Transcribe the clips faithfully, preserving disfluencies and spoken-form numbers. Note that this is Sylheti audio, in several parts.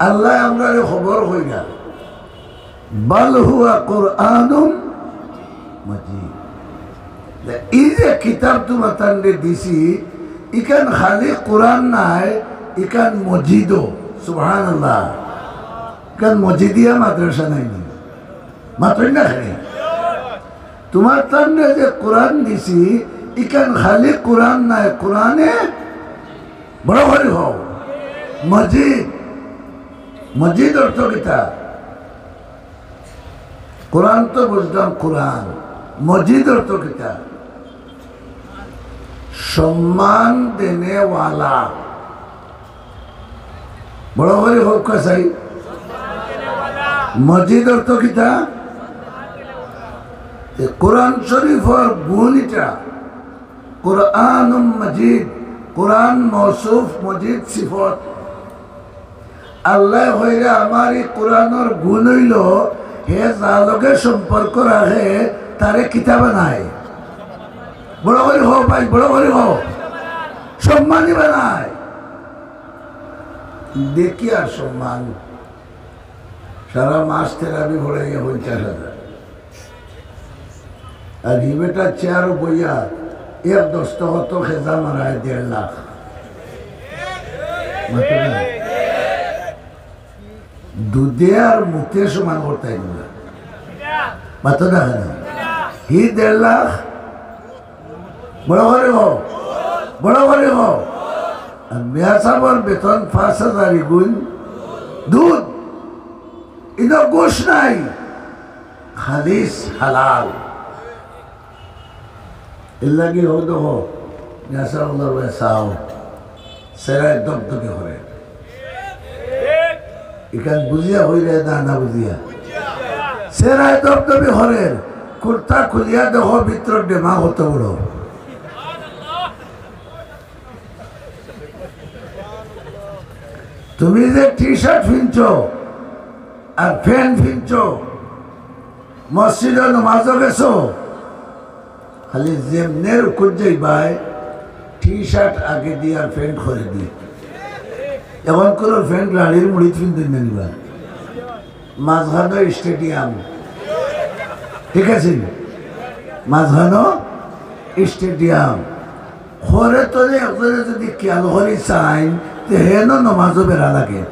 আল্লায় আমরারে খবর কইরা, "বাল হুয়া কুরআনুম মাজিদ।" ই যে কিতাব তুমাতানরে দিছি, ইখান খালি কুরআন নায়, ইখান মজিদও। সুবহানাল্লাহ। ইখান মজিদিয়া মাদ্রাসা নায়নি? মাতইন না খালি। তুমাতানরে যে কুরআন দিছি, ইখান খালি কুরআন নায়, কুরআনে বড় করি কও, মজিদ। মজিদ অর্থ কিতা? কুরআন তো বুঝলাম কুরআন, মজিদ অর্থ কিতা? সম্মান দেনেওয়ালা। বড় করি কউক্কা চাই। মজিদ অর্থ কিতা? তে কুরআন শরীফর গুণ ইটা। কুরআনুম মাজিদ, কুরআন মৌসুফ, মজিদ সিফত। আল্লায় কইরা, "আমার ই কুরআনর গুণ অইলো, হে যার লগে সম্পর্ক রাখে, তারে কিতা বানায়?" বড় করি কও ভাই, বড় করি কও। সম্মানী বানায়। দেখিয়ার সম্মান। সারা মাস তেরাবি পড়াইয়া পঞ্চাশ হাজার। আর হি বেটা চেয়ারো বইয়া এক দস্তখতো খেজা মারায় দেড় লাখ। মাতো না। দুধে আর মুতে সমান করতায় না। মাতো না কেনে? হি দেড় লাখ। বড় করি কও, বড় করি কও। আর মিয়া সাবর বেতন পাঁচ হাজার ইগুইন দুধ। ইনো ঘুষ নাই, খালিস হালাল। এরলাগি হো দেখো, মিয়া সাব অকলর বায় চাও, চেরায় দপদপি করে। ইখান বুঝিয়া কইরায় না, না বুঝিয়া? চেরায় দপদপি করের, কুর্তা খুলিয়া দেখো, ভিতরর ডেমা কত বড়। তুমি যে টি-শার্ট ফিনছো আর প্যান্ট ফিনছো, মসজিদো নমাজো গেছো, খালি যেমনে রুকুত যাইবায়, টি-শার্ট আগেদি আর প্যান্ট পরেদি। অখন কুনু প্যান্ট লাড়ির মুড়িত ফিন্দইন না নি বা? মাঝখানো স্টেডিয়াম, ঠিক আছে নি? মাঝখানো স্টেডিয়াম। পরে তো একজনে যুদি খিয়াল করি চাইন, তে হেনো নমাজো বেড়া লাগে।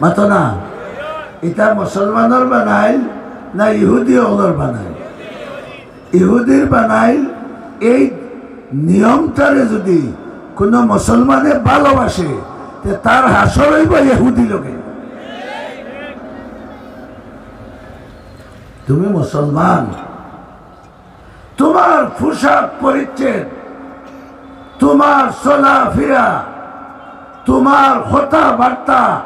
মাতো না, ইটা মুসলমানর বানাইল না ইহুদি অকলর বানাইল? ইহুদির বানাইল। এই নিয়মটারে যুদি কুনু মুসলমানে ভালোবাসে, তে তার হাশর অইবো ইহুদি লগে। তুমি মুসলমান, তুমার পোশাক পরিচ্ছদ, তুমার চলাফিরা, তুমার কথাবার্তা,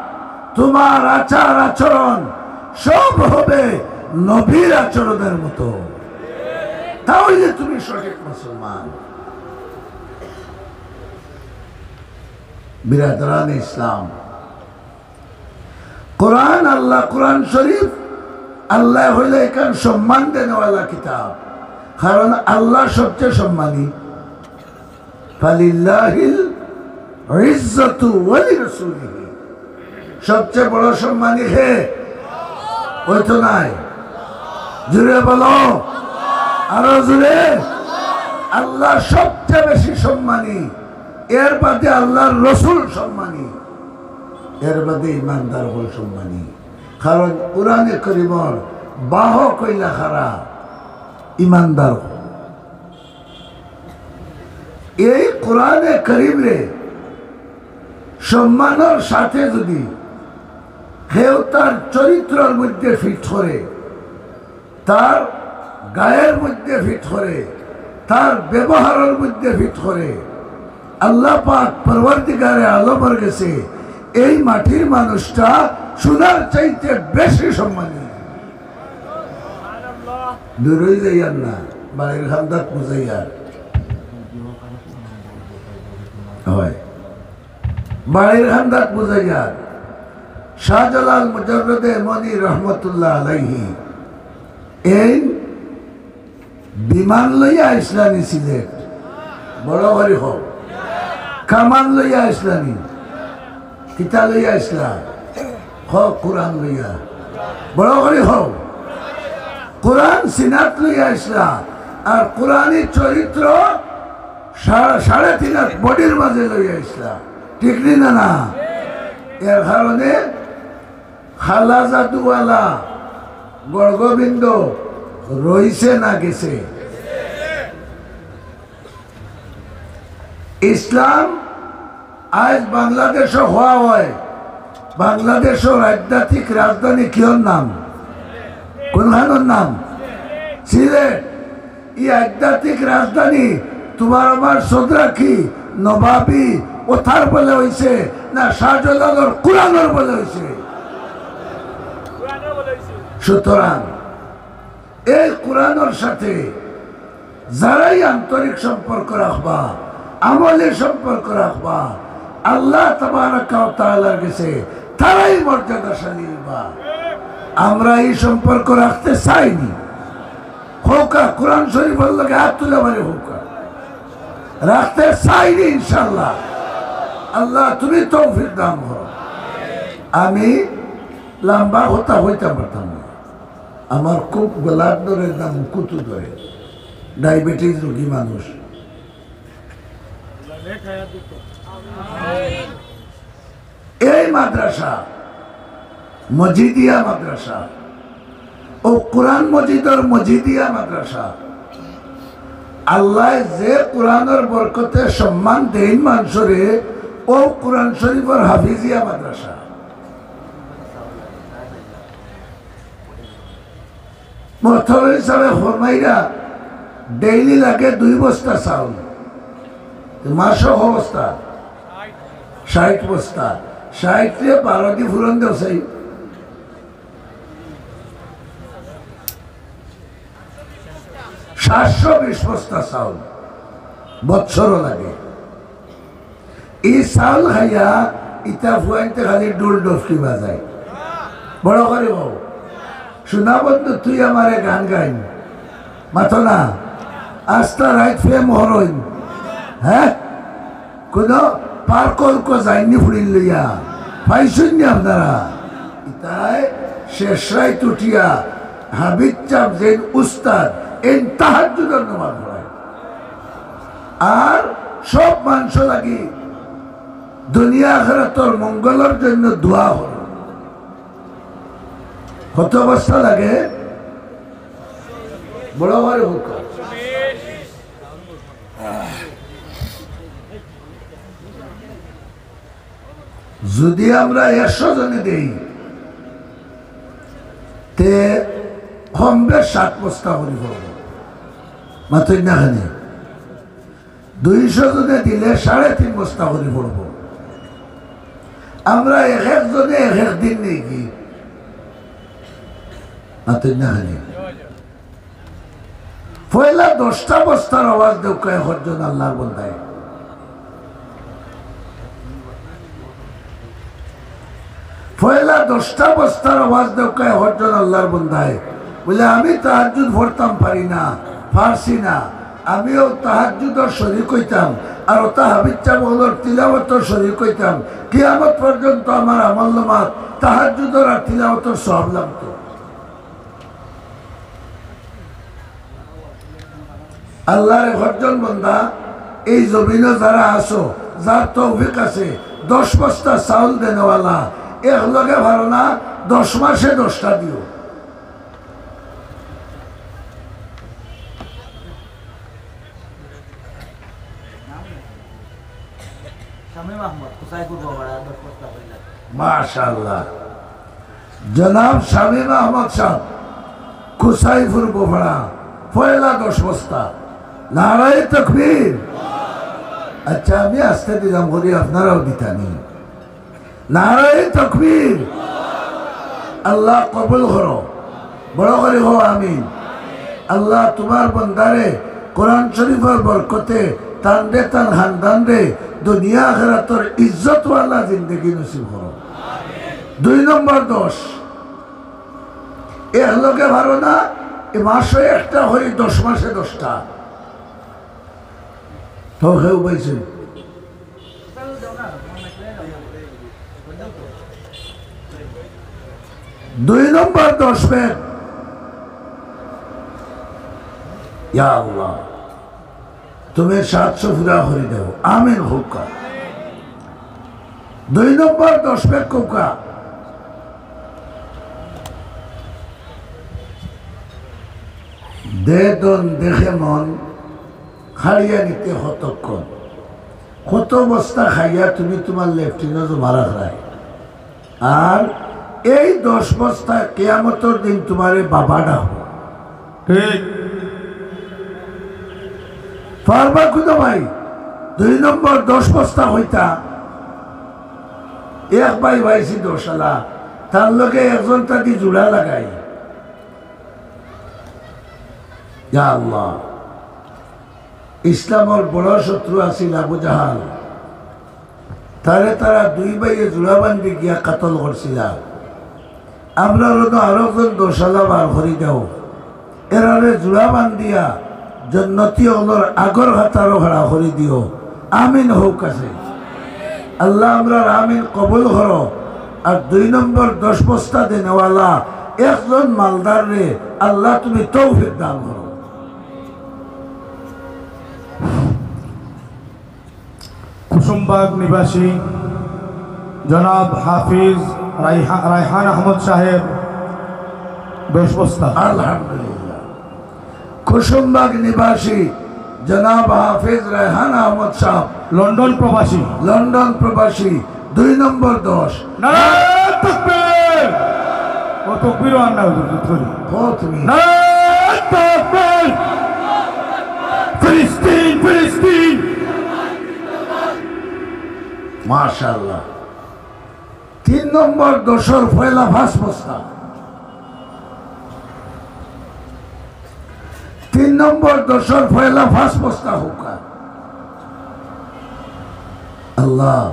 তুমার আচার আচরণ সব হবে নবীর আচরণের মতো। তাহলে তুমি সঠিক মুসলমান। বিরাদরানে ইসলাম, কোরআন আল্লাহ, কোরআন শরীফ আল্লায় কইলা ইখান সম্মান দেনেওয়ালা কিতাব, কারণ আল্লাহ সবচেয়ে সম্মানী। ফালিল্লাহিল ইজ্জাতু ওয়ালি রাসূলিহি। সবচেয়ে বড় সম্মানী কে? অইতো নায়। জুরে বলো, আরো জুরে। আল্লাহ সবচেয়ে বেশি সম্মানী, এর বাদে আল্লাহর রসুল সম্মানী, এর বাদে ইমানদার অকল সম্মানী। কারণ কোরআনে করিমর বাহক অইলা কারা? ইমানদার অকল। এই কোরআনে করিমরে সম্মানর সাথে যুদি কেউ তার চরিত্রর মধ্যে ফিট করে, তার গায়ের মধ্যে ফিট করে, তার ব্যবহারর মধ্যে ফিট করে, আল্লাহ পাক পরওয়ারদিগারে আলমর গেছে এই মাটির মানুষটা সোনার চাইতে বেশি সম্মানী। দূরই যাইয়ার না, বাড়ির কান্দাত বুঝাইয়ার। হয়। বাড়ির কান্দাত বুঝাইয়ার। শাহজালাল মুজাররদে ইয়ামনি রহমতুল্লাহ আলাইহি এইন বিমান লইয়া আইছলানি সিলেট। বড় করি কও। কামান লইয়া আইছলানি। কিতা লইয়া আইছলা? কও কোরআন লইয়া, বড় করি কও। কোরআন সিনাত লইয়া আইছলা, আর কোরআনি চরিত্র সা-, সাড়ে তিন হাত বডির মাঝে লইয়া আইছলা, ঠিক নি না? না, এর কারণে কালা জাদুওয়ালা গড়গোবিন্দ রইছে না গেছে? ইসলাম আজ বাংলাদেশো হওয়া হয়, বাংলাদেশর আধ্যাত্মিক রাজধানী কিয়র নাম? কোনখানর নাম? সিলেট। এই আধ্যাত্মিক রাজধানী তোমার আমার সদরাকি, নবাবি, ওথার বলে হইছে না শাহজালালর কোরআনর বলে হইছে? সুতরাং এই কোরআনর সাথে যারাই আন্তরিক সম্পর্ক রাখবা, আমলি সম্পর্ক রাখবা, আল্লাহ তাবারাকা ওয়া তাআলার গেছে তারাই মর্যাদাশালী হইবা। আমরা এই সম্পর্ক রাখতে চাইনি। কউক্কা, কোরআন শরীফর লগে হাত তুলে বলে কউক্কা, রাখতে চাইনি ইনশাআল্লাহ। আল্লাহ, তুমি তৌফিক দান করো। আমি লম্বা কথা কইতাম পারতাম না, আমার খুব গলার ধরে না, মুকুতু ধরে, ডায়াবেটিস রোগী মানুষ। এই মাদ্রাসা মজিদিয়া মাদ্রাসা, ও কোরআন মজিদর মজিদিয়া মাদ্রাসা। আল্লাহ যে কোরআনর বরকতে সম্মান দেইন মানষরে, ও কোরআন শরীফর হাফিজিয়া মাদ্রাসা। মহতরম হিসাবে ফরমাইরা, ডেইলি লাগে দুই বস্তা চাউল। তো মাসো ক বস্তা? ষাইট বস্তা। ষাইটরে বারো দি ফুরন দেও চাই। সাতশো বিশ বস্তা চাউল বছরও লাগে। এই চাউল খাইয়া ইতা ফুয়াইন্তে খালি ডুল ডফকি বাজায়। বড় করি কও, "সোনা বন্ধু তুই আমারে" গান গাইন, মাতো না, আস্তা রাইত প্রেম হরইন, হ্যাঁ, কোনো পার্কর কো যাইননি ফুড়ির লইয়া, পাইছইননি আপনারা? ইতায় শেষ রাইত উঠিয়া হাবিব চাপ যেন উস্তাদ, এন তাহাজ্জুদর নামাজ পড়ায়। আর সব মানষর লাগি দুনিয়া আখিরাতর মঙ্গলর জন্য দোয়া করো। কত অবস্থা লাগে? বড় করে হোক। যদি আমরা একশো জনে দেই, তে কম বেশ সাত বস্তা করি পড়ব। মাতইন না কেনে? দুইশো জনে দিলে সাড়ে তিন বস্তা করি পড়ব। আমরা এক এক জনে এক এক দিন নেই কি? মাতইন না কেনে? পয়লা দশটা বস্তার আওয়াজ দেউক্কা একজন আল্লাহর বন্দায়। পয়লা দশটা বস্তার আওয়াজ দেউক্কা একজন আল্লাহর বন্দায়। বলে, "আমি তাহাজ্জুদ পড়তাম পারি না, পারছি না। আমিও তাহাজ্জুদর শরিক অইতাম, আর ওতা হাবিব চাবলর তিলাওয়াতর শরিক অইতাম। কিয়ামত পর্যন্ত আমার আমল নামাত তাহাজ্জুদর আর তিলাওয়াতর সওয়াব লাগতো।" আল্লাহর একজন বন্দা, এই জমিনো যারা আছো, যার তৌফিক আছে, দশ বস্তা চাউল দেনেওয়ালা, এক লগে পারো না, দশ মাসে দশটা দিও। শামীম আহমদ, কুসাইপুর বাবারা, দশ বস্তা হইল। মাশাআল্লাহ। জনাব শামীম আহমদ সাহেব, কুসাইপুর বোফাড়া, পয়লা দশ বস্তা। নারায়ে তকবীর। আচ্ছা, আমি আস্তে দিলাম, করি আপনারাও দিতানি। নারায়ে তকবীর। আল্লাহ কবুল করো। বড় করি কও আমিন। আল্লাহ তুমার বন্দারে কোরআন শরিফর বরকতে তানরে তান খানদানরে দুনিয়া আখিরাতর ইজ্জতওয়ালা জিন্দেগি নসিব করো। দুই নম্বর দশ, এক লগে পারো না, এ মাসো একটা করি, দশ মাসে দশটা। তো কেউ পাইছে? দুই নম্বর দশ ব্যাগ। ইয়া আল্লাহ, তুমি সাতশো পুরা করি দেও। আমিন কউক্কা। দুই নম্বর দশ ব্যাগ কউক্কা। দে ধন দেখে মন, খাড়িয়া নিতে কতক্ষণ। কত বস্তা খাইয়া তুমি তুমার লেফটিনো জমা রাখরায়। আর এই দশ বস্তা কিয়ামতর দিন তুমারে বাবা ডাকবো। ঠিক। পারবা কুদা ভাই? দুই নম্বর দশ বস্তা কইতা। এক ভাই পাইছি দশ আলা, তার লগে একজন তাদি জুড়া লাগাই। ইয়া আল্লাহ, ইসলামর বড় শত্রু আছিল আবু জাহাল। তারে তারা দুই ভাইয়ে জুড়া বান্ধি গিয়া কাতল করছিলা। আমরার অনো আরকজন দশ আলা বার করি দেও। এরারে জুড়া বান্ধিয়া জন্নতি অকলর আগর কাতারো খাড়া করি দিও। আমিন কউক্কা। আল্লাহ আমরার আমিন কবুল করো। আর দুই নম্বর দশ বস্তা দেনেওয়ালা একজন মালদাররে আল্লাহ তুমি তৌফিক দান করো। কুসুমবাগ নিবাসী জনাব হাফিজ রাইহা-, রায়হান আহমদ সাহেব, দশ বস্তা। আলহামদুলিল্লাহ। কুসুমবাগ নিবাসী জনাব হাফিজ রায়হান আহমদ সাহেব, লন্ডন প্রবাসী। লন্ডন প্রবাসী, দুই নম্বর দশ। নারায়ে তাকবীর! ও তকবীরও আর না হুজুর, জুত করি। কও তুমি। নারায়ে তাকবীর! ফিলিস্তিন, ফিলিস্তিন! মাশাআল্লাহ। তিন নম্বর দশর পয়লা পাঁচ বস্তা। তিন নম্বর দশর পয়লা পাঁচ বস্তা কউক্কা। আল্লাহ,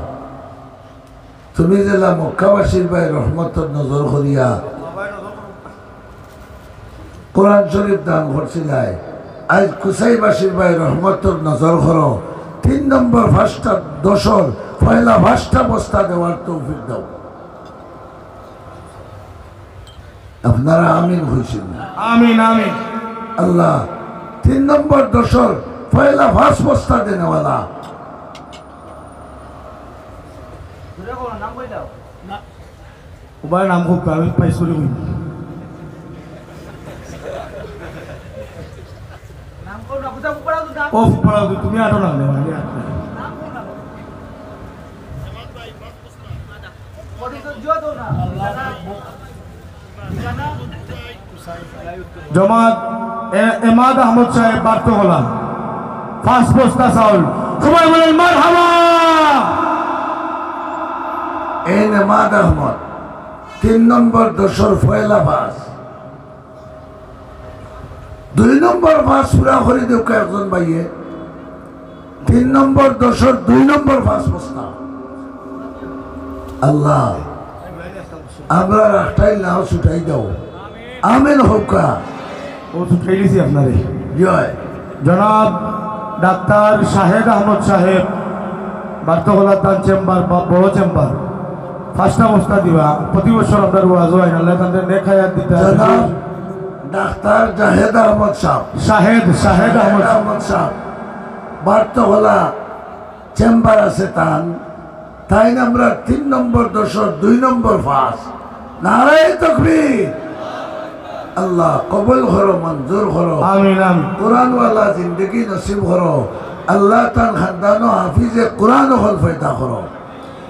তুমি যেলা মক্কাবাসীর বায় রহমতর নজর করিয়া কোরআন শরীফ দান করছিলায়, আইজ কুসাইবাসীর বায় রহমতর নজর করো। তিন নম্বর পাঁচটা দশর পয়লা পাঁচটা বস্তা দেওয়ার তৌফিক দাও। আপনারা আমিন কইছইন না? আমিন, আমিন। আল্লাহ, তিন নম্বর দশর পয়লা পাঁচ বস্তা দেনেওয়ালা। উবায় নাম খুব আমি পাইছো রে। ও ফুপারা, তুমি আটো না, আমি আটো না। জমাত এ-, এমাদ আহমদ সাহেব বার্তকলা, পাঁচ বস্তা চাউল। সবাই বলেন মারহাবা। এই এমাদ আহমদ, তিন নম্বর দশর পয়লা পাঁচ। দুই নম্বর পাঁচ পুরা করি দেউক্কা একজন ভাইয়ে। তিন নম্বর দশর দুই নম্বর পাঁচ বস্তা। আল্লাহ, আমরা রাখটাই নাও ছুটাই দাও। আমিন কউক্কা। ও ছুটাই দিছি আপনারে। জয়। জনাব ডাক্তার শাহেদ আহমদ সাহেব, বার্তকলা তান চেম্বার বা বড় চেম্বার, পাঁচটা বস্তা দিবা। প্রতি বছর আপনার ওয়াজ হয় না, আল্লাহ তাদের নেক হায়াত দিতা। জনাব ডাক্তার জাহেদ আহমদ সাহেব। শাহেদ, শাহেদ আহমদ। আহমদ সাহেব, বার্তকলা চেম্বার আছে তান, তাইন আমরার তিন নম্বর দশর দুই নম্বর পাঁচ। নারায়ে তাকবীর। আল্লাহ কবুল করো, মঞ্জুর করো। আমিন, আমিন। কোরআনওয়ালা জিন্দেগি নসিব করো। আল্লাহ তান খান্দানো হাফিজে কোরআন অকল পয়দা করো।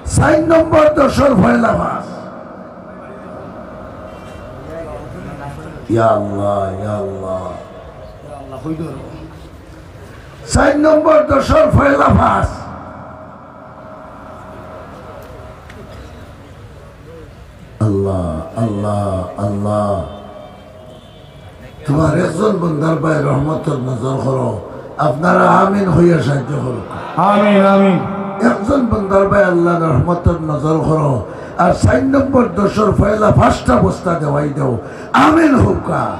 চাইর নম্বর দশর পয়লা পাঁচ। ইয়া আল্লাহ, ইয়া আল্লাহ। চাইর নম্বর দশর পয়লা পাঁচ। আল্লাহ, আল্লাহ, আল্লাহ। তুমার একজন বন্দার বায় রহমতর নজর করো। আপনারা আমিন কইয়া সাহায্য করো। আমিন, আমিন। একজন বন্দার বায় আল্লাহ রহমতর নজর করো। আর চাইর নম্বর দশর পয়লা পাঁচটা বস্তা দেওয়াই দেও। আমিন কউক্কা।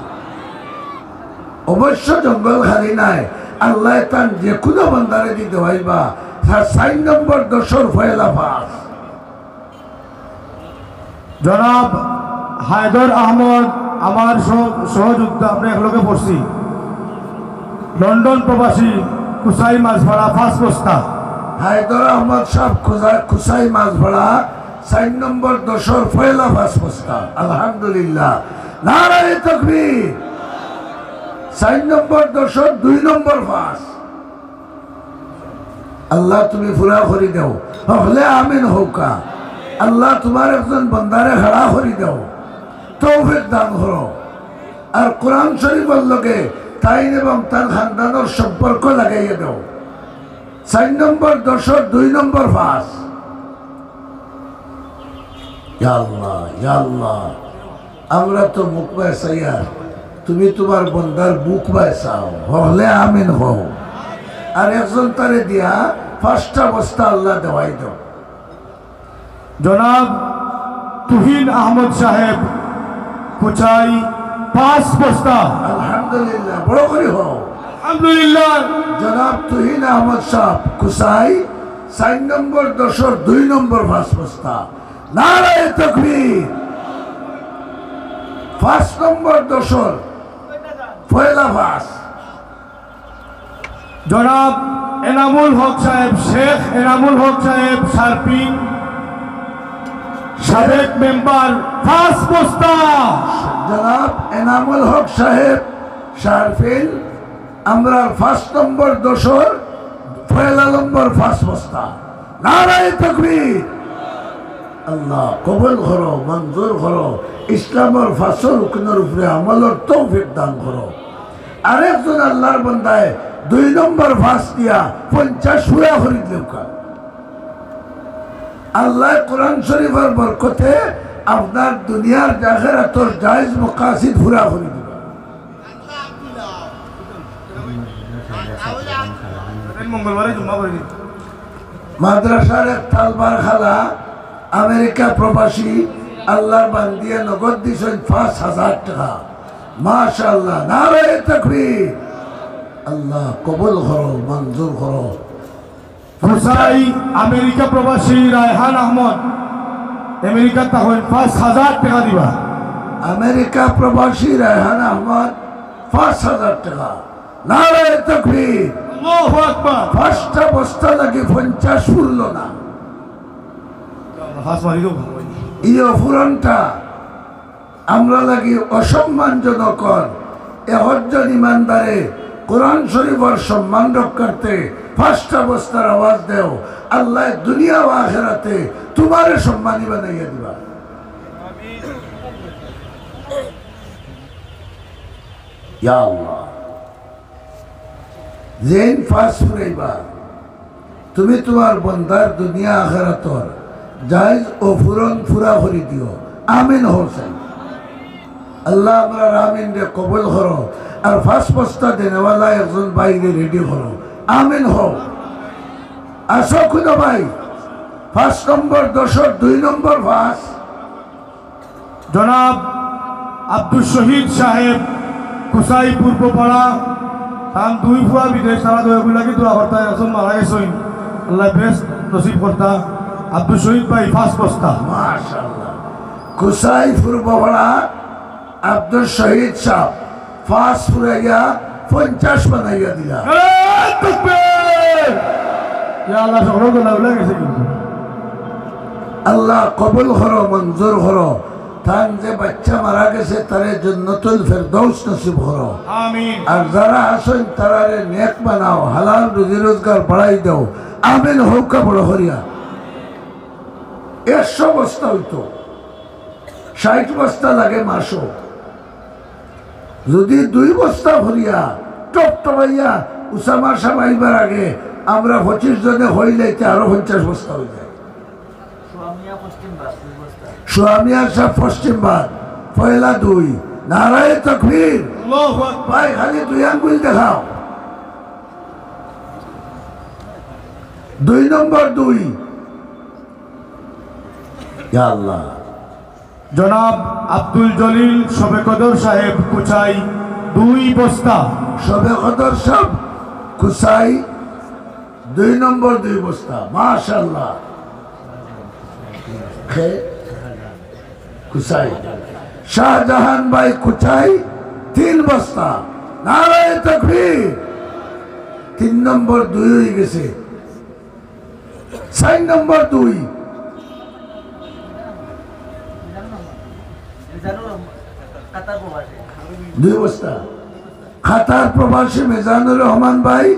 অবশ্য জঙ্গল খালি নাই, আল্লাহ তান যে কুনু বন্দারে দি দেওয়াইবা। তার চাইর নম্বর দশর পয়লা পাঁচ। জনাব হায়দর আহমদ, আমার সহ-, সহযোদ্ধা, আমরা একলগে পড়ছি, লন্ডন প্রবাসী, কুসাই মাঝপাড়া, পাঁচ বস্তা। হায়দর আহমদ সাহেব কুসা-, কুসাই মাঝপাড়া, চাইর নম্বর দশর পয়লা পাঁচ বস্তা। আলহামদুলিল্লাহ, নারায়ে তাকবীর। চাইর নম্বর দশর দুই নম্বর পাঁচ। আল্লাহ, তুমি পুরা করি দেও, হকলে আমিন কউক্কা। আল্লাহ, তুমার একজন বন্দারে খাড়া করি দেও, তৌফিক দান করো। আর কোরআন শরীফর লগে তাইন এবং তান খানদানর সম্পর্ক লাগাইয়া দেও। চাইর নম্বর দশর দুই নম্বর পাঁচ। ইয়া আল্লাহ, ইয়া আল্লাহ, আমরা তো মুখ বায় চাইয়ার, তুমি তুমার বন্দার বুক বায় চাও, হকলে আমিন কও। আর একজন তারে দিয়া পাঁচটা বস্তা আল্লাহ দেওয়াই দেও। জনাব তুহিন আহমদ সাহেব, কুচাই, পাঁচ বস্তা। আলহামদুলিল্লাহ, বড় করি কও। আলহামদুলিল্লাহ। জনাব তুহিন আহমদ সাহেব, কুচাই, চাইর নম্বর দশর দুই নম্বর পাঁচ বস্তা। নারায়ে তাকবীর। পাঁচ নম্বর দশর পয়লা পাঁচ। জনাব এনামুল হক সাহেব, শেখ এনামুল হক সাহেব, শারপিন, সাবেক মেম্বার, পাঁচ বস্তা। জনাব এনামুল হক সাহেব, শারপিন, আমরার পাঁচ নম্বর দশর পয়লা নম্বর পাঁচ বস্তা। নারায়ে তাকবীর। আল্লাহ কবুল করো, মঞ্জুর করো, ইসলামর পাঁচো রুকনর উপরে আমলর তৌফিক দান করো। আরেকজন আল্লাহর বন্দায় দুই নম্বর পাঁচ দিয়া পঞ্চাশ পুরা করি দিলাউক্কা। আল্লাহ কোরআন শরীফর বরকতে আপনার দুনিয়ার আখেরাতর জায়েজ মাকাসিদ পুরা করি দিবা। মঙ্গলবারে জুম্মা করি দিন। মাদ্রাসার এক তালবার খালা, আমেরিকা প্রবাসী, আল্লাহর বান্দিয়ে নগদ দিছইন পাঁচ হাজার টেকা। মাশাআল্লাহ, নারায়ে তাকবীর। আল্লাহ কবুল করো, মঞ্জুর করো। কুচাই আমেরিকা প্রবাসী রায়হান আহমদ, আমেরিকাত থাকইন, পাঁচ হাজার টেকা দিবা। আমেরিকা প্রবাসী রায়হান আহমদ, পাঁচ হাজার টেকা। নারায়ে তাকবীর। আল্লাহু আকবার। পাঁচটা বস্তা লাগি পঞ্চাশ ফুরলো না। পাঁচ মারি দেবো। ই অফুরনটা আমরা লাগি অসম্মানজনক অর। একজন ইমানদারে কোরআন শরীফর সম্মান রক্ষার্থে পাঁচটা বস্তার আওয়াজ দেও, আল্লাহ দুনিয়া ও আখেরাতে তুমারে সম্মানী বানাইয়া দিবা। ইয়া আল্লাহ, যেইন পাঁচ ফুরাইবা, তুমি তুমার বন্দার দুনিয়া আখেরাতর জায়েজ অফুরন পুরা করি দিও। আমিন হোসেন। আল্লাহ আমরার আমিনরে কবুল করো। আর পাঁচ বস্তা দেনেওয়ালা একজন ভাইরে রেডি করো। আমিন হও। আসো কুনো ভাই, পাঁচ নম্বর দশর দুই নম্বর পাঁচ। জনাব আব্দুস শহীদ সাহেব, কুচাই পূর্বপাড়া, তান দুই ফুয়া বিদেশ, তারা দয়াগুলাকে দোয়া করতা, একজন মারা গেছইন, আল্লাহ বেহেস্ত নসিব করতা। আব্দুস শহীদ ভাই, পাঁচ বস্তা। মাশাআল্লাহ। কুচাই পূর্বপাড়া, আব্দুস শহীদ সাহেব, পাঁচ ফুরাইয়া পঞ্চাশ বানাইয়া দিলা। নারায়ে তাকবীর! ইয়া আল্লাহ, সকল গোলা উলা গেছে কিন্তু। আল্লাহ কবুল করো, মঞ্জুর করো। তান যে বাচ্চা মারা গেছে, তারে জান্নাতুল ফেরদৌস নসিব করো। আমিন। আর যারা আছইন, তারারে নেক বানাও, হালাল রুজি রোজগার বাড়াই দাও। আমিন হউক্কা বড় করিয়া। একশো বস্তা অইতো, ষাইট বস্তা লাগে মাসো। যদি দুই বস্তা ভরিয়া টপটপাইয়া উসামা সাহেব আইবার আগে আমরা পঁচিশ জনে হইলে, ইতে আরো পঞ্চাশ বস্তা অইযায়। সুয়ামিয়া সাহেব পশ্চিম বাদ, পয়লা দুই। নারায়ে তাকবীর। আল্লাহু আকবার। ভাই, খালি দুই আঙ্গুল দেখাও। দুই নম্বর দুই। ইয়া আল্লাহ। জনাব আব্দুল জলিল শবে কদর সাহেব কুচাই, দুই বস্তা। শবে কদর সাহেব কুচাই, দুই নম্বর দুই বস্তা। মাশাআল্লাহ। খে-, কুচাই। শাহজাহান ভাই কুচাই, তিন বস্তা। নারায়ে তাকবীর। তিন নম্বর দুই অই গেছে। চাইর নম্বর দুই। দুই বস্তা। কাতার প্রবাসী মিজানুর রহমান ভাই,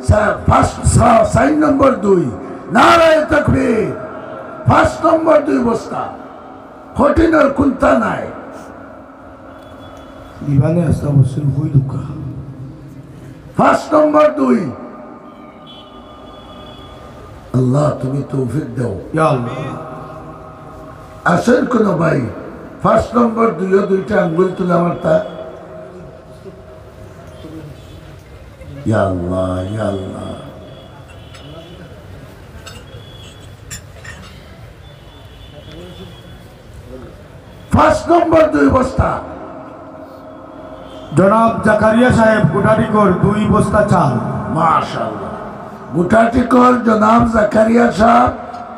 চা-, পাঁচ, চা-, চাইর নম্বর দুই। নারায়ে তাকবীর। পাঁচ নম্বর দুই বস্তা। কঠিনর কুন্তা নাই। দিবানে আস্তা বসছেন হই দুঃখা। পাঁচ নম্বর দুই। আল্লাহ, তুমি তৌফিক দাও। ইয়া আল্লাহ। আছেন কোনো ভাই? পাঁচ নম্বর দুইও দুইটা আঙ্গুল তুলে আমার তা। ইয়া আল্লাহ, ইয়া আল্লাহ। পাঁচ নম্বর দুই বস্তা। জনাব জাকারিয়া সাহেব গুটাটিকর দুই বস্তা চাল। মাশাআল্লাহ। গুটাটিকর জনাব জাকারিয়া সাহেব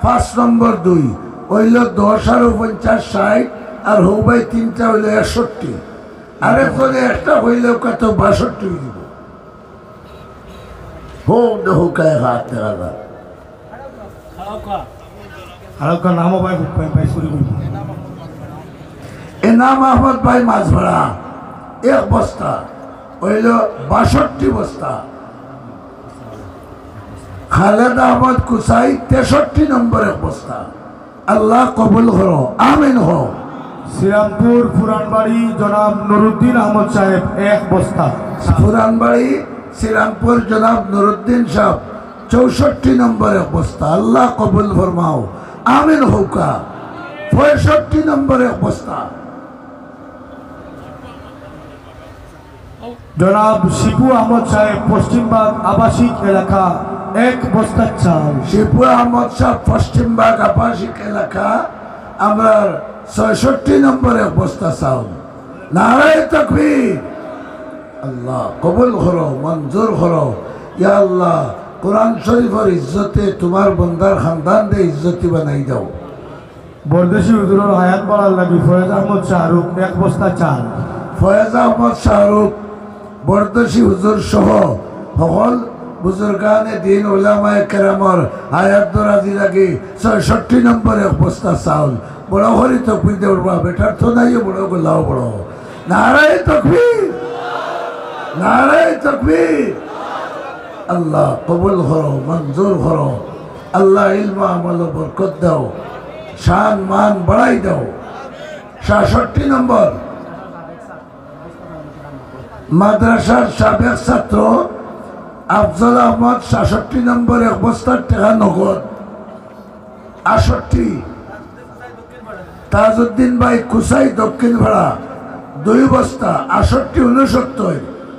পাঁচ নম্বর দুই। অইল দশ আর পঞ্চাশ ষাইট, আর হউ ভাই তিনটা অইল একষট্টি। আরেকজনে একটা অইলে কত বাষট্টি অই দিব। হউ না হউ কায় হাত দেখা যায়। হারাউকা নামও ভাই, ভাই, ভাই, চুরি করবো। এনাম আহমদ ভাই মাঝভাড়া এক বস্তা, অইল বাষট্টি বস্তা। খালেদ আহমদ কুসাই তেষট্টি নম্বর এক বস্তা। আল্লাহ কবুল করো, আমিন হও। শ্রীরামপুর পুরানবাড়ি জনাব নুরুদ্দিন আহমদ সাহেব এক বস্তা। পুরানবাড়ি শ্রীরামপুর জনাব নুরুদ্দিন সাহেব চৌষট্টি নম্বর এক বস্তা। আল্লাহ কবুল ফরমাও, আমিন হউকা। পঁয়ষট্টি নম্বর এক বস্তা। জনাব শিবু আহমদ সাহেব পশ্চিমবাগ আবাসিক এলাকা এক বস্তা চাল। শিবু আহমদ সাহেব পশ্চিমবাগ আবাসিক এলাকা, আমরার ছয়ষট্টি নম্বর এক বস্তা চাউল। নারায়ে তাকবীর। আল্লাহ কবুল করো, মঞ্জুর করো। ইয়া আল্লাহ, কোরআন শরীফর ইজ্জতে তুমার বন্দার খানদানরে ইজ্জতি বানাই দাও। বরদেশি হুজুরর হায়াত বাড়ার লাগি ফয়েজ আহমদ শাহরুখ এক বস্তা চাল। ফয়েজ আহমদ শাহরুখ বরদেশি হুজুর সহ হকল বুজুর্গানে দ্বীন উলামায়ে কেরামর হায়াত দরাজি লাগি ছয়ষট্টি নম্বর এক বস্তা চাউল। বড় করি তকবীর দেও বা, বেটার তো নাই, বড় গলাও বড়। নারায়ে তকবীর, নারায়ে তকবীর। আল্লাহ কবুল করো, মঞ্জুর করো। আল্লাহ ইলম আমল বরকত দাও, শান মান বাড়াই দাও। সাতষট্টি নম্বর মাদ্রাসার সাবেক ছাত্র আফজল আহমদ, সাতষট্টি নম্বর এক বস্তার টেকা নগদ। আটষট্টি। তাজউদ্দিন ভাই কুসাই দক্ষিণ ভাড়া দুই বস্তা, আটষট্টি ঊনসত্তর।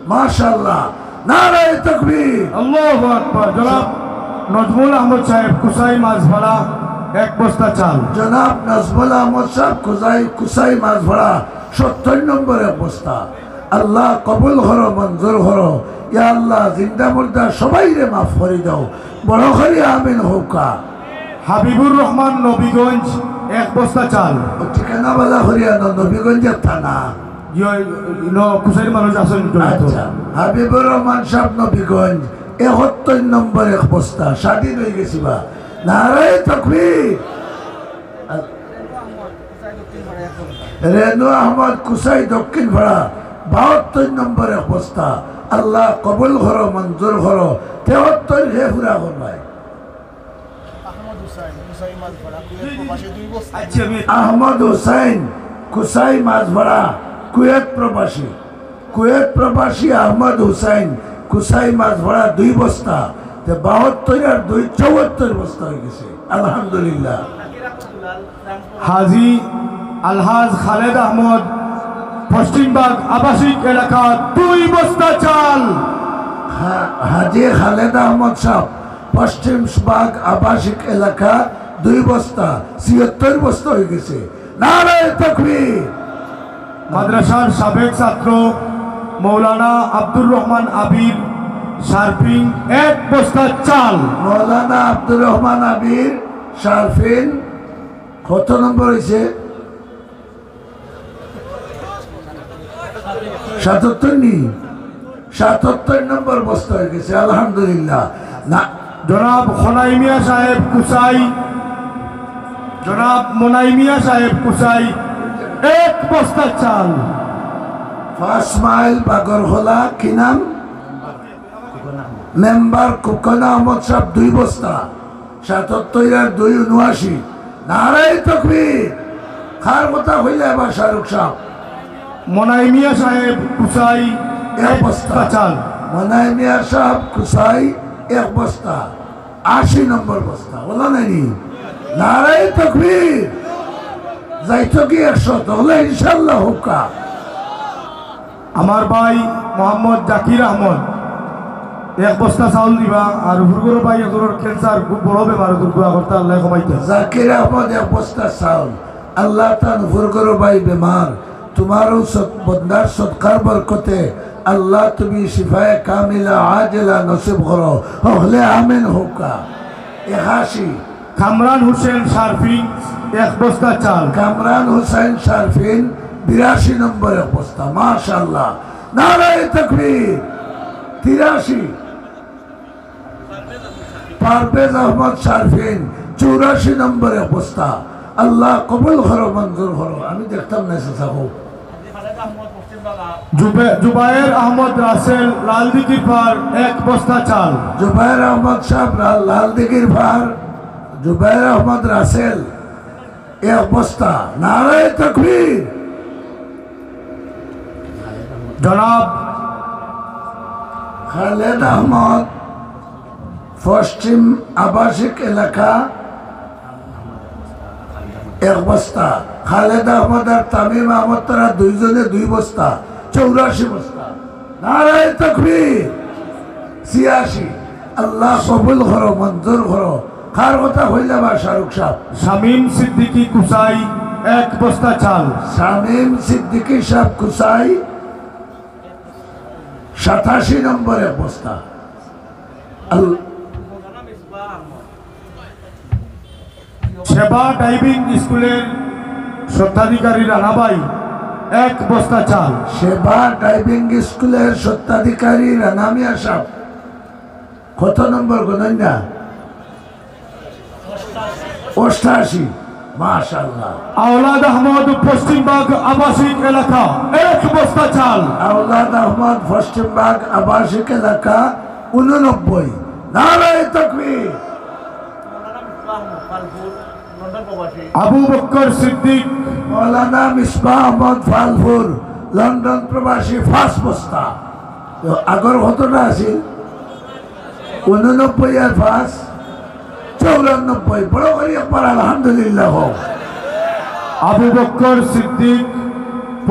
মাশাআল্লাহ, নারায়ে তাকবীর। আল্লাহু আকবার। জনাব নজমুল আহমদ সাহেব কুসাই মাঝভাড়া এক বস্তা চাল। জনাব নজমুল আহমদ সাহেব কুসাই, কুসাই মাঝভাড়া সত্তর নম্বর এক বস্তা। আল্লাহ কবুল করো, মঞ্জুর করো। ইয়া আল্লাহ, জিন্দা মুর্দা সবাইরে মাফ করি দাও। বড় করি আমিন হউকা। হাবিবুর রহমান নবীগঞ্জ এক বস্তা চাল। ও ঠিকানা বালা করি আনো, নবীগঞ্জর থানা। ইয়, ন-, কুসাইর মানুষ আছেন তো? আচ্ছা, হাবিবুর রহমান সাহেব নবীগঞ্জ একাত্তর নম্বর এক বস্তা, স্বাধীন অই গেছি বা। নারায়ে তাকবীর। রেনু আহমদ কুসাই দক্ষিণ ভাড়া বাহাত্তর নম্বর এক বস্তা। আল্লাহ কবুল করো, মঞ্জুর করো। তেহাত্তর হে পুরা করবায়। আহমদ হুসাইন, কুসাই মাঝভাড়া, কুয়েত প্রবাসী দুই বস্তা। আচ্ছা, আমি আহমদ হুসাইন, কুসাই মাঝভাড়া, কুয়েত প্রবাসী। কুয়েত প্রবাসী আহমদ হুসাইন, কুসাই মাঝভাড়া দুই বস্তা। তে বাহাত্তর আর দুই চুয়াত্তর বস্তা অই গেছে। আলহামদুলিল্লাহ। হাজী আলহাজ খালেদ আহমদ, পশ্চিমবাগ আবাসিক এলাকা, দুই বস্তা চাল। হা-, হাজী খালেদ আহমদ সাহেব, পশ্চিমবাগ আবাসিক এলাকা, দুই বস্তা, ছিয়াত্তর বস্তা অই গেছে। নারায়ে তাকবীর। মাদ্রাসার সাবেক ছাত্র মৌলানা আব্দুর রহমান আবির, শারফিন, এক বস্তা চাল। মৌলানা আব্দুর রহমান আবির, শারফিন, কত নম্বর অইছে? সাতাত্তর নি? সাতাত্তর নম্বর বস্তা অই গেছে, আলহামদুলিল্লাহ। না, জনাব খনাই মিয়া সাহেব কুসাই, জনাব মনাই মিয়া সাহেব কুসাই, এক বস্তা চাল। পাঁচ মাইল বাগরখোলা, কি নাম? মেম্বার কুকন আহমদ সাহেব, দুই বস্তা। সাতাত্তর আর দুই, ঊনআশি। নারায়ে তকবীর। কার কথা কইলা এবার শাহরুখ সাহেব? মনাই মিয়া সাহেব কুসাই, এক এক বস্তা। বস্তা চাল। মনাই মিয়া সাহেব কুসাই, এক বস্তা। আশি নম্বর বস্তা, বলা নাইনি? নারায়ে তকবীর। যাইতো কি একশো, তাহলে ইনশাআল্লাহ হউক্কা। আমার ভাই মোহাম্মদ জাকির আহমদ এক বস্তা চাউল দিবা, আর হুরগুরু ভাই এজনের ক্যান্সার, খুব বড় বেমার, দোয়া করতা আল্লাহ কমাইতা। জাকির আহমদ এক বস্তা চাউল, আল্লাহ তান হুরগুরু ভাই বেমার, তোমারও সৎ-, বন্দার সদকার বরকতে আল্লাহ তুমি শিফায়ে কামিলা আজেলা নসিব করো, হকলে আমিন হউক্কা। একাশি। কামরান হোসেন শারফিন এক বস্তা চাল। কামরান হোসেন শারফিন বিরাশি নম্বর এক বস্তা, মাশাআল্লাহ, নারায়ে তকবীর। তিরাশি। পারভেজ আহমদ শারফিন চৌরাশি নম্বর এক বস্তা। আল্লাহ কবুল করো, মঞ্জুর করো। আমি দেখতাম না, চাচা, হউক। জুবে-, জুবায়ের আহমদ রাসেল লালদিঘির পার এক বস্তা চাল। জুবায়ের আহমদ সাহেব লা-, লালদিঘির পার, জুবায়ের আহমদ রাসেল এক বস্তা। নারায়ে তকবীর। জনাব খালেদ আহমদ পশ্চিম আবাসিক এলাকা এক বস্তা। খালেদ আহমদ আর তামিম আহমদ তারা দুইজনে দুই বস্তা, চৌরাশি বস্তা। নারায়ে তকবীর। ছিয়াশি। আল্লাহ কবুল করো, মঞ্জুর করো। কার কথা কইলা বা শাহরুখ সাহেব? শামীম সিদ্দিকী কুসাই এক বস্তা চাল। শামীম সিদ্দিকী সাহেব কুসাই সাতাশি নম্বর এক বস্তা। আল- সেবা ডাইভিং স্কুলের স্বত্বাধিকারী রানাভাই এক বস্তা চাল। সেবা ডাইভিং স্কুলের স্বত্বাধিকারী রানা মিয়া সাহেব, কত নম্বর গণনা? অষ্টাশি। মাশাআল্লাহ। আওলাদ আহমদ পশ্চিমবাগ আবাসিক এলাকা এক বস্তা চাল। আওলাদ আহমদ পশ্চিমবাগ আবাসিক এলাকা ঊননব্বই। নারায়ে তকবীর। আবু বক্কর সিদ্দিক। মৌলানা মিসবাহ আহমদ ফালপুর, লন্ডন প্রবাসী, পাঁচ বস্তা। তো আগর কতটা আছিল? ঊননব্বই আর পাঁচ, চৌরানব্বই। বড় করি একবার আলহামদুলিল্লাহ কও। আবু বক্কর সিদ্দিক,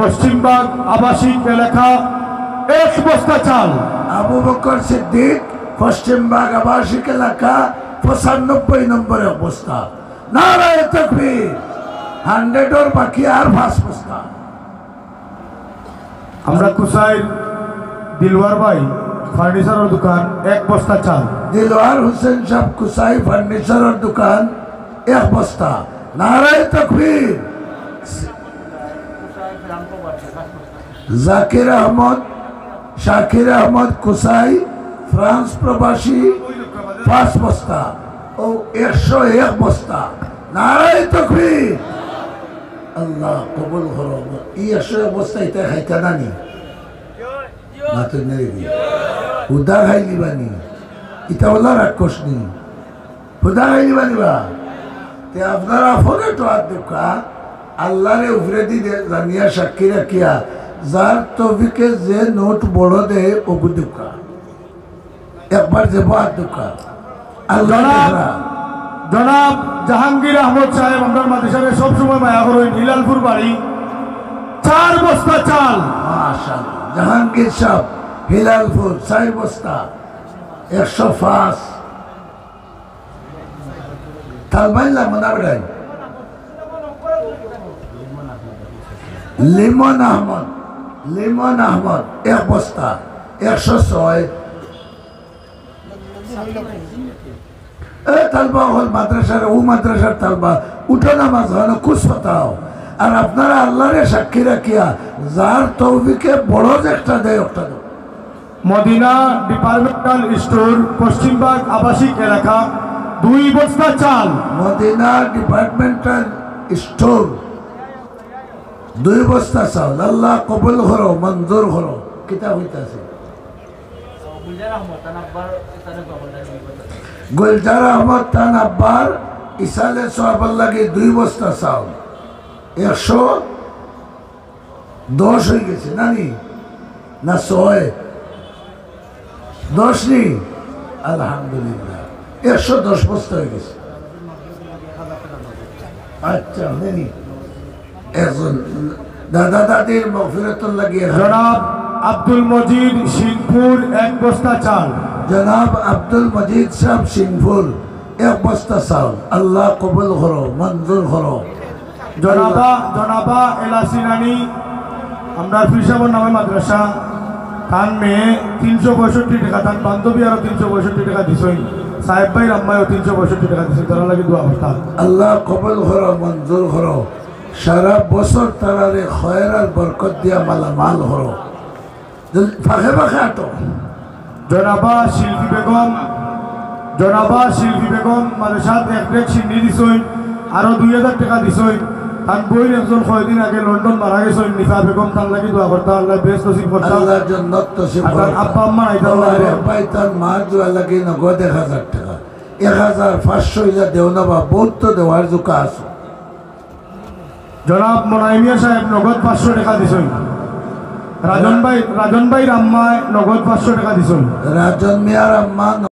পশ্চিমবাগ আবাসিক এলাকা, এক বস্তা চাল। আবু বক্কর সিদ্দিক, পশ্চিমবাগ আবাসিক এলাকা, পঁচানব্বই নম্বর এক বস্তা। নারায়ে তকবীর। হান্ড্রেডর বাকি আর পাঁচ বস্তা। আমরা কুসাইর দিলওয়ার ভাই ফার্নিচারর দোকান, এক বস্তা চাল। দিলওয়ার হোসেন সাহেব কুসাই ফার্নিচারর দোকান, এক বস্তা। নারায়ে তকবীর। জাকির আহমদ, শাকির আহমদ কুসাই, ফ্রান্স প্রবাসী, পাঁচ বস্তা। ও একশো এক বস্তা। নারায়ে তকবীর। আল্লাহ কবুল করো। ই একশো এক বস্তা ইতা খাইতা নানি? মাতুন নানি? হুদা খাইলিবানি? ইতা অলা রাক্ষস নি? হুদা খাইলিবানি বা? তে আপনারা ফোনে তো আর দেউক্কা, আল্লাহরে উপরেদি দে-, জানিয়া সাক্ষী রাখিয়া, যার তৌফিকে যে নোট বড় দেয়, ওগু দেউক্কা। একবার যে বাদ দুঃখা। আল্লাহ জনাব, দেখরা। জনাব জাহাঙ্গীর আহমদ সাহেব, আমরার মাদ্রাসারে সবসময় মায়া করইন, হিলালপুর বাড়ি, চার বস্তা চাল। মাশাআল্লাহ। জাহাঙ্গীর সাহেব, হিলালপুর, চার বস্তা, একশো পাঁচ। তালবাইল্লা মনা বেড়াই। লিমন আহমদ, লিমন আহমদ, এক বস্তা, একশো ছয়। এ তালবা অকল মাদ্রাসার, ও মাদ্রাসার তালবা, উঠো নামাজ হলো কুছ পাতাও। আর আপনারা আল্লাহরে সাক্ষী রাখিয়া যার তৌফিকে বড় যে একটা দেয়, ওটা দেয়। মদিনা ডিপার্টমেন্টাল স্টোর, পশ্চিমবাগ আবাসিক এলাকা, দুই বস্তা চাল। মদিনা ডিপার্টমেন্টাল স্টোর, দুই বস্তা চাউল। আল্লাহ কবুল করো, মঞ্জুর করো। কিতাব হইতাছে। গুলজার আহমদ তান আব্বার ইসালে সওয়াবর লাগি দুই বস্তা চাউল। একশো দশ হয়ে গেছে, না নি? না, ছয়? দশ নি? আলহামদুলিল্লাহ, একশো দশ বস্তা হয়ে গেছে। আচ্ছা, নেনি? একজন দাদা দাদির মাগফিরাতর লাগি এক হাজার। জনাব আব্দুল মজিদ সিংপুর, এক বস্তা চাল। জনাব আব্দুল মজিদ সাহেব সিংপুর, এক বস্তা চাউল। আল্লাহ কবুল করো, মঞ্জুর করো। জনাবা, জনাবা এলাসিনানি, আমরার পীর সাহেবর নামে মাদ্রাসা, তান মেয়ে তিনশো পঁয়ষট্টি টাকা, তান বান্ধবী আরো তিনশো পঁয়ষট্টি টাকা দিছইন, সাহেব ভাইর আম্মায়ও তিনশো পঁয়ষট্টি টাকা দিছইন, তারার লাগি দোয়া করতা। আল্লাহ কবুল করো, মঞ্জুর করো। সারা বছর তারারে খয়ের আর বরকত দিয়া মালামাল করো। জল-, ফাঁকে ফাঁকে আটো। জনাবা শিল্পী বেগম, জনাবা শিল্পী বেগম মাদ্রাসাত এক ব্যাগ সিন্নি দিছইন, আরো দুই হাজার টাকা দিছইন। তান বইন একজন কয়দিন আগে লন্ডন মারা গেছইন, নিফা বেগম, তান লাগি দোয়া করতা, আল্লাহ বেহেশত নসিব করতা। আল্লাহ জন্নত নসিব করতা। আব্বা আম্মা আইতা আল্লাহ। এক ভাই তান মা দোয়া লাগি নগদ এক হাজার টাকা, এক হাজার পাঁচশো ইলা দেও না বা, বহুত তো দেওয়ার জুকা আছে। জনাব মোনাই মিয়া সাহেব নগদ পাঁচশো টাকা দিছইন। রাজন ভাই, রাজন ভাইর আম্মায় নগদ পাঁচশো টাকা দিছইন। রাজন মিয়ার আম্মা